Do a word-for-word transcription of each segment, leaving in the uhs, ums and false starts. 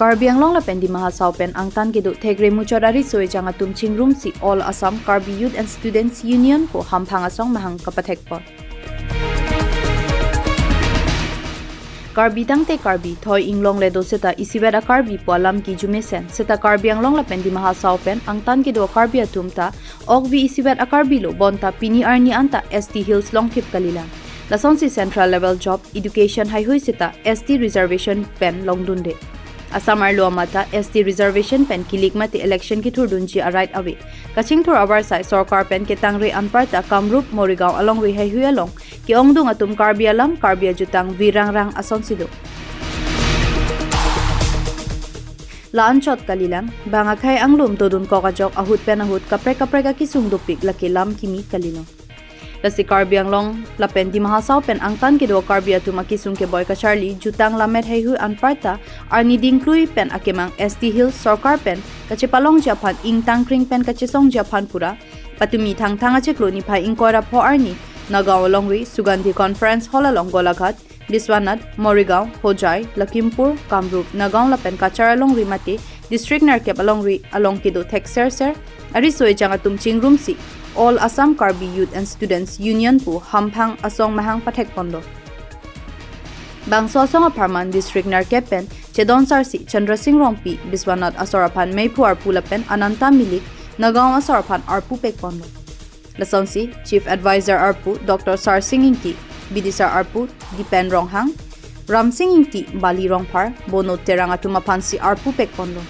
Karbi Anglong lapen Dima Hasao pen angtan kedo thekre muchot ariso ejang atum chingrumsi All Assam Karbi Youth and Students Union pu hamphang asong mahang kapathekpon. Karbi tangte Karbi, thoi inglong le do seta isivet a-Karbi pu alam kejumesen, seta Karbi Anglong lapen Dima Hasao pen angtan kedo a-Karbi atum ta okvi isivet a-Karbi lo, bonta pini arni anta S T Hills longthip kalilang. Lasonsi central level job, education haihui seta S T reservation pen longdunde. Assam arlo amat ta S T reservation pen kilik mate election kethurdunji a-right ave. Kachingthur avarsai sorkar pen ketangre anparta Kamrup, Morigaon alongri haihui along ke-ongdung atum Karbi alam, Karbi ajutang virang rang asonsi do. La-anchot kalilang, bang akhei anglum dodunkok ajok ahut pen ahut kaprek kaprek akesung dopik lake lam kimi kalilo. Lasi Karbi Anglong lapen Dima Hasao pen angtan kedo Karbi atum akesung keboi kacharli, jutang lammet haihui anparta arni dingklui pen akemang S T Hills sorkar pen kachepalongji aphan ingtangkring pen kachesongji aphan pura patumi Thangthang achiklo niphai ingkoi ra pho arni Nagaon alongri Sugandhi Conference Hall along Golaghat, Biswanath, Morigaon, Hojai, Lakhimpur, Kamrup, Nagaon lapen Cachar alongri mate district nerkep alongri along kedo thekserser ariso ejang atum chingrumsi All Assam Karbi Youth and Students Union pu hamphang asong mahang pathekponlo. Bangso asong apharman district nerkep pen chedonsarsi Chandra Singh Rongpi, Biswanath asor aphan meiphu arpu lapen Ananta Milik, Nagaon asor aphan arpu pekponlo. Lasonsi Chief Advisor arpu Doctor Sarsing Ingti, bidisar arpu Dipen Ronghang, Ramsing Ingti, Bali Rongphar, Bono Terang atum aphansi arpu pekponlo.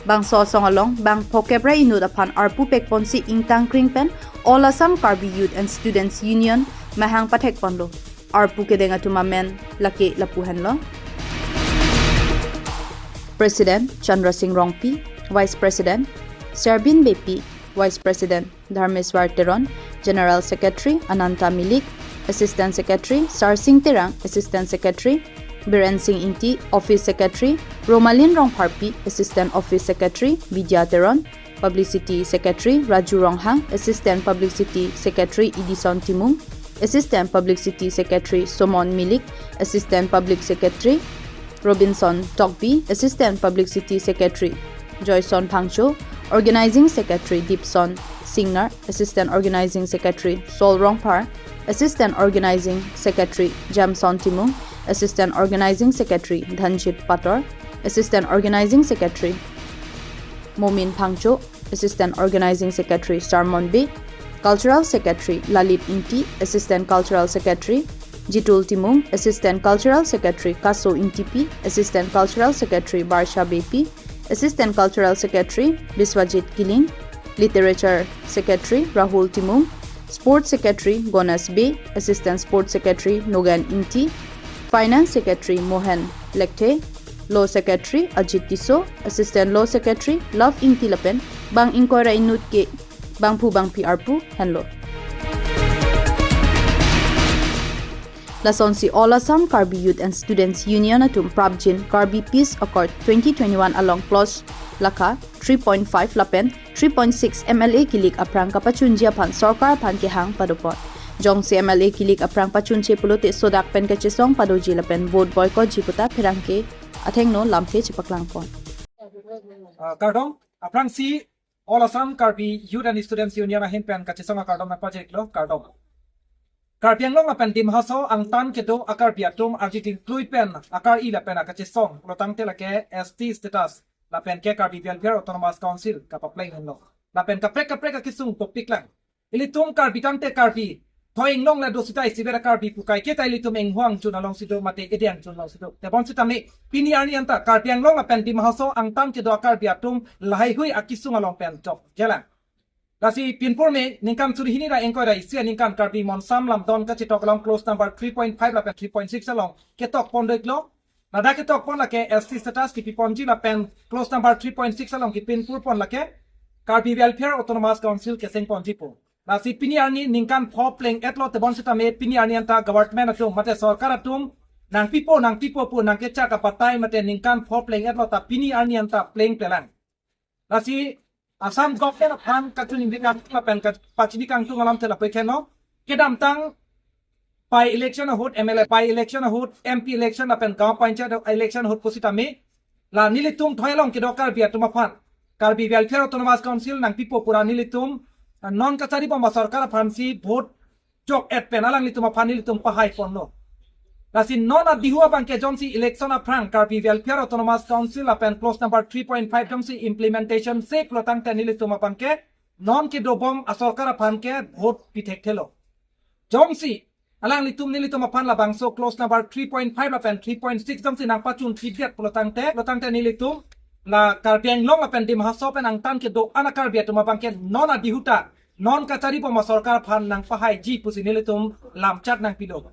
Bangso asong along bang phokep ra inut aphan arpu pekponsi ingtangkring pen All Assam Karbi Youth and Students Union mahang pathekponlo. Arpu kedeng atum amen lake lapu henlo: President Chandra Singh Rongpi, Vice President Serbin Beypi, Vice President Dharmeswar Teron, General Secretary Ananta Milik, Assistant Secretary Sarsing Terang, Assistant Secretary Biren Singh Ingti, Office Secretary Romalin Rongpharpi, Assistant Office Secretary Vidya Teron, Publicity Secretary Raju Ronghang, Assistant Publicity Secretary Edison Timung, Assistant Publicity Secretary Somon Milik, Assistant Public Secretary Robinson Tokbi, Assistant Publicity Secretary Joyson Phangcho, Organizing Secretary Dipson Singnar, Assistant Organizing Secretary Sol Rongphar, Assistant Organizing Secretary Jamson Timung, Assistant Organizing Secretary Dhanjit Pator, Assistant Organizing Secretary Momin Phangcho, Assistant Organizing Secretary Sarmon Bey, Cultural Secretary Lalit Ingti, Assistant Cultural Secretary Jitul Timung, Assistant Cultural Secretary Kaso Ingtipi, Assistant Cultural Secretary Barsha Beypi, Assistant Cultural Secretary Biswajit Killing, Literature Secretary Rahul Timung, Sports Secretary Gonas Bey, Assistant Sports Secretary Nogen Ingti, Finance Secretary Mohan Lekthe, Law Secretary Ajit Tisso, Assistant Law Secretary Love Ingti lapen bang ingkoi ra inut ke bangphu bangphi arpu henlo. Lasonsi All Assam Karbi Youth and Students Union atum prapjin Karbi Peace Accord twenty twenty-one along clause lakha three point five lapen three point six M L A kilik aphrang kapachunji aphan sorkar aphan kehang padopon. Jongsi M L A kilik aphrang pachunche pulote sodak pen kachesong padoji lapen vote boycott ji puta pherangke athengno lamthe chepaklangpon. Ah, kardom, aphrangsi All Assam Karbi Youth and Students Union ahin pen kachesong akardom nangpajirlo, kardom. Karbi Anglong lapen Dima Hasao angtan kedo a-Karbi atum arni dingklui pen akar-i lapen akachesong lo tangte lake S T status lapen ke Karbi Welfare Autonomous Council kapapleng henlo. Lapen kaprek kaprek akesung dopiklang. Ilitum Karbi tangte Karbi, thoi inglong le do seta isivet a-Karbi pu kaike ta ilitum inghwang chun alongsi do mate ede angchun alongsi do. Tebon sitame pini arni anta Karbi Anglong lapen Dima Hasao angtan kedo a-Karbi atum lahaihui akesung along pen chokjelang. Lasi pinpur me ningkan suri hini ra ingkoi ra isi aningkan Karbi Monsam Lamdon kachetok along clause number three point five lapen three point six along ketokpon deklo. Ladak ketokpon lake S T status kipiponji lapen clause number three point six along kipinpurpon lake Karbi Welfare Autonomous Council kesengponji pu. Lasi pini arni ningkan pho pleng-etlo, tebon sitame pini arni anta government atum mate sorkar atum nangpipo nangpipo pu nangkechak abatai mate ningkan pho pleng-etlo ta pini arni anta plengplelang. Lasi Assam government aphan kachiningri kangtung lapen ka-, pachini kangtung alamthe lapu-ik henlo. Kedamtang by election ahut, M L A by election ahut, M P election lapen gaon panchayat election ahut pusitame La nelitum thoi along kedo Karbi atum aphan Karbi Welfare Autonomous Council nangpipo pura nelitum, ah, non kachari bom asorkar aphansi vote jok-et pen alanglitum aphan nelitum pahai ponlo. Lasi non adihu abangke jongsi election aphrang Karbi Welfare Autonomous Council lapen clause number three point five jongsi implementation se pulotangte nelitum abangke non kedo bom asorkar aphan ke vote pithekthelo. Jongsi alanglitum nelitum aphan labangso clause number three point five lapen three point six jongsi nangpachun pidet pulotangte, pulotangte nelitum la Karbi Anglong lapen Dima Hasao pen angtan kedo-an a-Karbi atum abangke non adihu ta non kachari bom asorkar aphan nangpahaiji pusi nelitum lamchak nangpilo.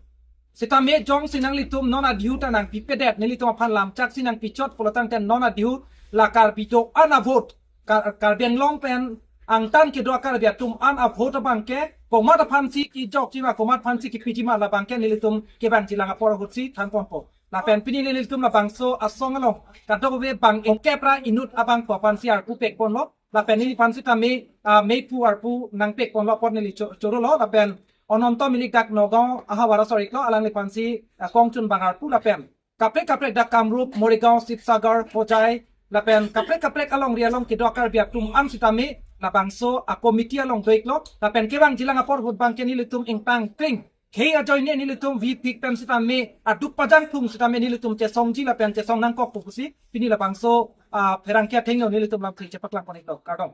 Sitame jongsi nanglitum non adihu ta nangpipedet, nelitum aphan lamchaksi nangpichot pulotangte non adihu la Karbi do-an a-vote, Kar-, Karbi Anglong pen angtan kedo a-Karbi atum an a-vote abangke komat aphansi kejokji ma, komat aphansi kepiji ma, labangke nelitum kevangjilang apor ahutsi thanponpo. Lapen pini nelitum labangso asong along kadokave bang ingkep ra inut abangpo aphansi arpu pekponlo. Lapen neliphan sitame, ah, meipu arpu nangpekponlo apot neli cho-, chorolo. Lapen Ononto Milik dak Nagaon ahavar asor iklo, alangliphansi, ah, kongchun bang arpu lapen kaprek kaprek dak Kamrup, Morigaon, Sibsagar, Hojai, lapen kaprek kaprek alongri along kedo a-Karbi atum an sitame labangso a-committee along do iklo. Lapen kevangjilang apor ahut abangke nelitum ingtang kring khei ajoine nelitum vipik pen sitame aduk pajangthung sitame nelitum chesongji lapen chesong nangkok pu pusi pini labangso, ah, pherangke athengno nelitum lamthe chepaklangpon iklo. Kardom.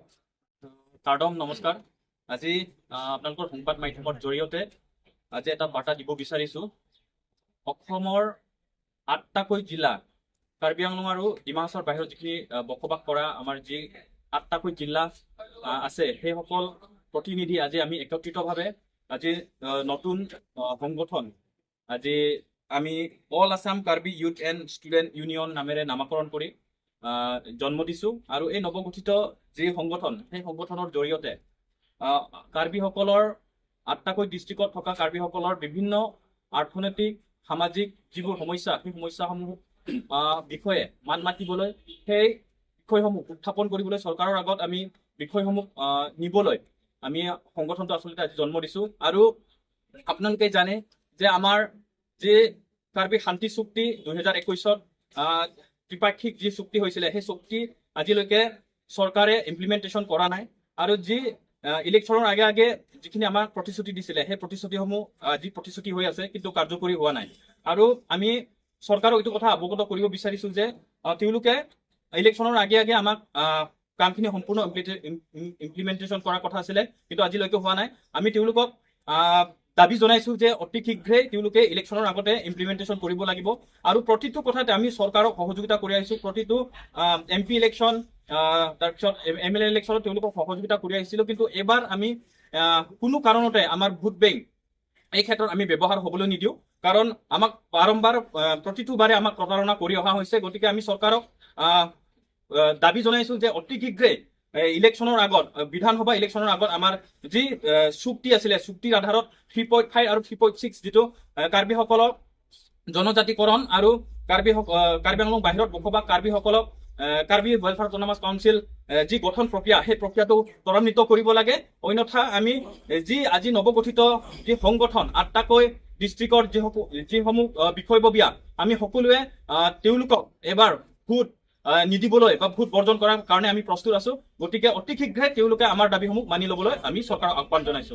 Kardom, নমস্কাৰ। আজি, আহ, আপোনালোকৰ সংবাদ মাধ্যমৰ জৰিয়তে আজি এটা বাৰ্তা দিব বিচাৰিছো। অসমৰ আঠটাকৈ জিলা, কাৰ্বি আংলং আৰু ডিমা হাছাওৰ বাহিৰত যিখিনি, আহ, বসবাস কৰা আমাৰ যি আঠটাকৈ জিলা, আহ, আছে, সেইসকল প্ৰতিনিধি আজি আমি একত্ৰিতভাৱে আজি, আহ, নতুন, আহ, সংগঠন আজি আমি all Assam Karbi youth and student union নামেৰে নামাকৰণ কৰি, আহ, জন্ম দিছো। আৰু এই নৱগঠিত যি সংগঠন, সেই সংগঠনৰ জৰিয়তে, আহ, কাৰ্বিসকলৰ আঠটাকৈ ডিষ্ট্ৰিক্টত থকা কাৰ্বিসকলৰ বিভিন্ন অৰ্থনৈতিক, সামাজিক যিবোৰ সমস্যা, সেই সমস্যাসমূহ, আহ, বিষয়ে মাত মাতিবলৈ, সেই বিষয়সমূহ উত্থাপন কৰিবলৈ চৰকাৰৰ আগত আমি বিষয়সমূহ, আহ, নিবলৈ আমি সংগঠনটো আচলতে আজি জন্ম দিছো। আৰু আপোনালোকে জানে যে আমাৰ যি কাৰ্বি শান্তি চুক্তি দুহেজাৰ একৈশত, আহ, ত্ৰিপাক্ষিক যি চুক্তি হৈছিলে, সেই চুক্তি আজিলৈকে চৰকাৰে ইমপ্লিমেণ্টেশ্যন কৰা নাই। আৰু যি, আহ, ইলেকশ্যনৰ আগে আগে যিখিনি আমাক প্ৰতিশ্ৰুতি দিছিলে, সেই প্ৰতিশ্ৰুতিসমূহ, আহ, যি প্ৰতিশ্ৰুতি হৈ আছে, কিন্তু কাৰ্যকৰী হোৱা নাই। আৰু আমি চৰকাৰক এইটো কথা অৱগত কৰিব বিচাৰিছো যে, আহ, তেওঁলোকে ইলেকশ্যনৰ আগে আগে আমাক, আহ, কামখিনি সম্পূৰ্ণ ইমপ্লিটে-, ইম-, ইম-, ইমপ্লিমেণ্টেশ্যন কৰাৰ কথা আছিলে, কিন্তু আজিলৈকে হোৱা নাই। আমি তেওঁলোকক, আহ, দাবী জনাইছো যে অতি শীঘ্ৰে তেওঁলোকে ইলেকশ্যনৰ আগতে ইমপ্লিমেণ্টেশ্যন কৰিব লাগিব। আৰু প্ৰতিটো কথাতে আমি চৰকাৰক সহযোগিতা কৰি আহিছো। প্ৰতিটো, আহ, এম পি ইলেকশ্যন, আহ, তাৰপিছত এম এল এ ইলেকশ্যনত তেওঁলোকক সহযোগিতা কৰি আহিছিলো, কিন্তু এইবাৰ আমি, আহ, কোনো কাৰণতে আমাৰ ভোট বেংক এই ক্ষেত্ৰত আমি ব্যৱহাৰ হ'বলৈ নিদিওঁ। কাৰণ আমাক বাৰম্বাৰ, আহ, প্ৰতিটো বাৰে আমাক প্ৰতাৰণা কৰি অহা হৈছে। গতিকে আমি চৰকাৰক, আহ, আহ, দাবী জনাইছো যে অতি শীঘ্ৰে, এ, ইলেকশ্যনৰ আগত, আহ, বিধানসভা ইলেকশ্যনৰ আগত আমাৰ যি, আহ, চুক্তি আছিলে, চুক্তিৰ আধাৰত থ্ৰী পইণ্ট ফাইভ আৰু থ্ৰী পইণ্ট ছিক্স যিটো, আহ, কাৰ্বিসকলক জনজাতিকৰণ আৰু কাৰ্বি সক-, আহ, কাৰ্বি আংলং বাহিৰত বসবাস কাৰ্বিসকলক, আহ, কাৰ্বি ৱেলফেয়াৰ অট'নমাছ কাউন্সিল, আহ, যি গঠন প্ৰক্ৰিয়া, সেই প্ৰক্ৰিয়াটো ত্বৰান্বিত কৰিব লাগে। অন্যথা আমি, এ, যি আজি নৱগঠিত যি সংগঠন, আঠটাকৈ ডিষ্ট্ৰিক্টৰ যিসকল, যিসমূহ, আহ, বিষয়ববীয়া, আমি সকলোৱে, আহ, তেওঁলোকক এবাৰ ভোট, আহ, নিদিবলৈ বা ভোট বৰ্জন কৰাৰ কাৰণে আমি প্ৰস্তুত আছো। গতিকে অতি শীঘ্ৰে তেওঁলোকে আমাৰ দাবীসমূহ মানি ল'বলৈ আমি চৰকাৰক আহ্বান জনাইছো।